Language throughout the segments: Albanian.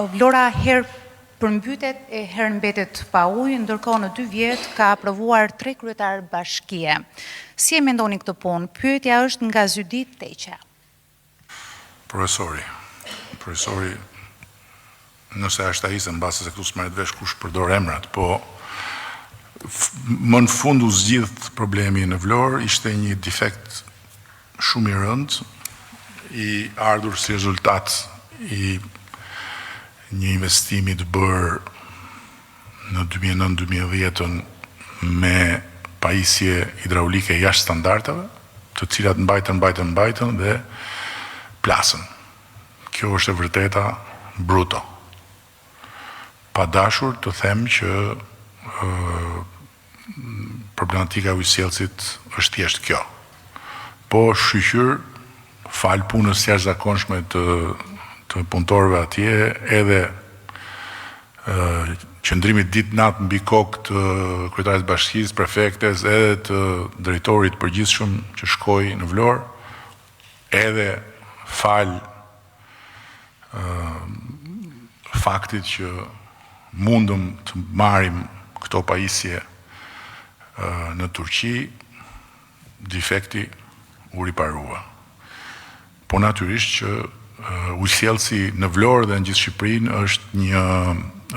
Vlora herë përmbytet e herë mbetet pa ujë, ndërkohë në 2 vjet ka aprovuar 3 kryetarë bashkie. Si e mendoni këtë punë? Pyetja është nga Zydi Teqja. Profesori, profesori, nëse është ai, se mbase se këtu s'merret vesh kush përdor emrat, po më në fund u zgjidh problemi në Vlorë, ishte një defekt shumë i rëndë, i ardhur si rezultat i një investimi të bërë në 2009-2010 me pajisje hidraulike jashtë standardeve, të cilat mbajtën, mbajtën, mbajtën dhe plasën. Kjo është e vërteta bruto. Pa dashur të them që problematika e ujësjellësit është thjesht kjo. Po shyqyr, fal punës jashtëzakonshme të punëtorëve atje, edhe qëndrimit ditë natë mbi kokë të kryetarit të bashkisë, prefektes, edhe të drejtorit të përgjithshëm që shkoi në Vlorë, edhe fal faktit që mundëm të marrim këto pajisje në Turqi, defekti u riparua. Po natyrisht që ujësjellësi në Vlorë dhe në gjithë Shqipërinë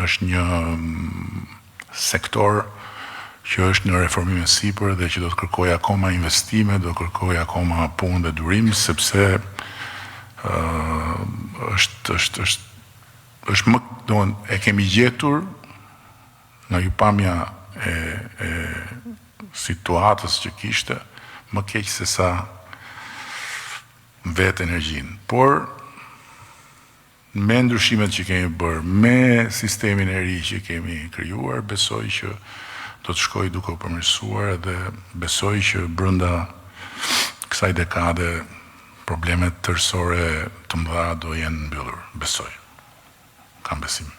është një sektor që është në reformim e sipër dhe që do të kërkojë akoma investime, do të kërkojë akoma punë dhe durim, sepse është më, domethënë, e kemi gjetur nga ju pamja e situatës që kishte, më keq se sa vetë energjinë. Por me ndryshimet që kemi bërë, me sistemin e ri që kemi krijuar, besoj që do të shkoj duke u përmirësuar dhe besoj që brenda kësaj dekade problemet tërësore të mëdha do jenë mbyllur, besoj. Kam besim.